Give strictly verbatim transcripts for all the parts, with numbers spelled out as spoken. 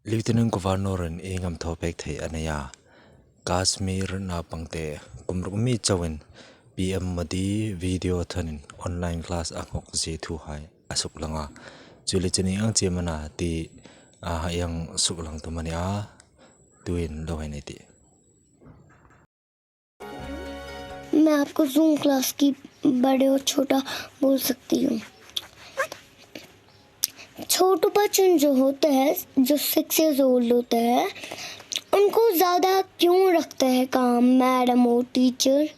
Lieutenant Governor-in ei ngam thaw pek thei a nei a. Kashmir naupangte kum ruk mi chauin P M Modi video thanin online class a nghawk zie thuhai a suklang a. Chu le chu ni ang che am a na ti a hang suklang tum a ni a. Tuin lo hei nei ti. मैं आपको zoom class की बड़े और छोटा बोल सकती हूँ। छोटू बच्चों जो होते हैं, जो सिक्स ईयर्स ओल्ड होते हैं, उनको ज़्यादा क्यों रखते हैं काम मैडम और टीचर?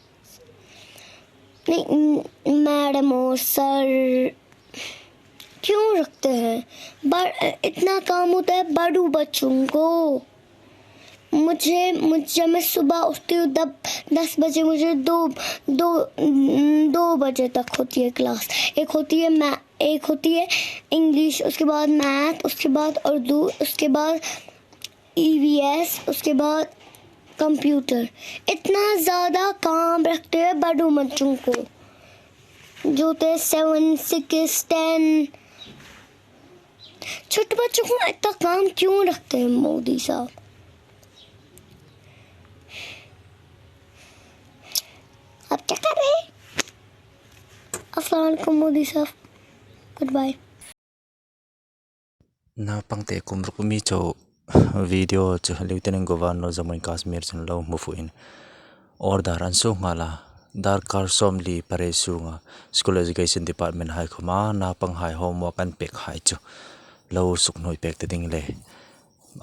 नहीं, मैडम और सर क्यों रखते हैं? बड़, इतना काम होता है बड़ू बच्चों को। मुझे, मुझे, मैं सुबह उठती हूँ दब, दस बजे, मुझे दो, दो, दो बजे तक होती है क्लास। एक होती है मै-, एक होती है इंग्लिश, उसके बाद मैथ, उसके बाद उर्दू, उसके बाद ईवीएस, उसके बाद कंप्यूटर। इतना ज़्यादा काम रखते हैं बड़ू बच्चों को, जो होते हैं सेवन, सिक्स, टेन। छोटे बच्चों को इतना काम क्यों रखते हैं मोदी साहब? आप क्या कर रहे हैं? अस्सलाम वालेकुम मोदी साहब। Good bye. Naupangte kum ruk mi chau video chu Lieutenant Governor Jammu and Kashmir chun lo hmu fuhin order an suok nghal a. Darkar sawmli pariet sunga School Education Department hai khawma naupanghai homework an pek hai chu lo suknuoi pek ta ding le.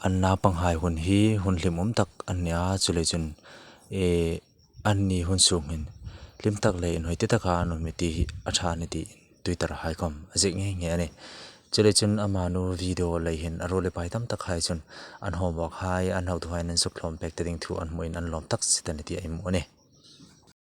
An naupanghai hun hi hun hlim um tak an ni a, chu le chun, e, anni hun sung hin hlim tak le inhawi ti taka an um ti hi a ṭha a ni ti Twitter hai khawm a ziek ngei ngei a nih. Chu le chun amanu video lei hin a ruol le pai tam tak hai chun an homework hai, an hotuhai an suktlawm pek ta ding thu an hmuin an lawm tak si ta ni ti ei hmu a nih.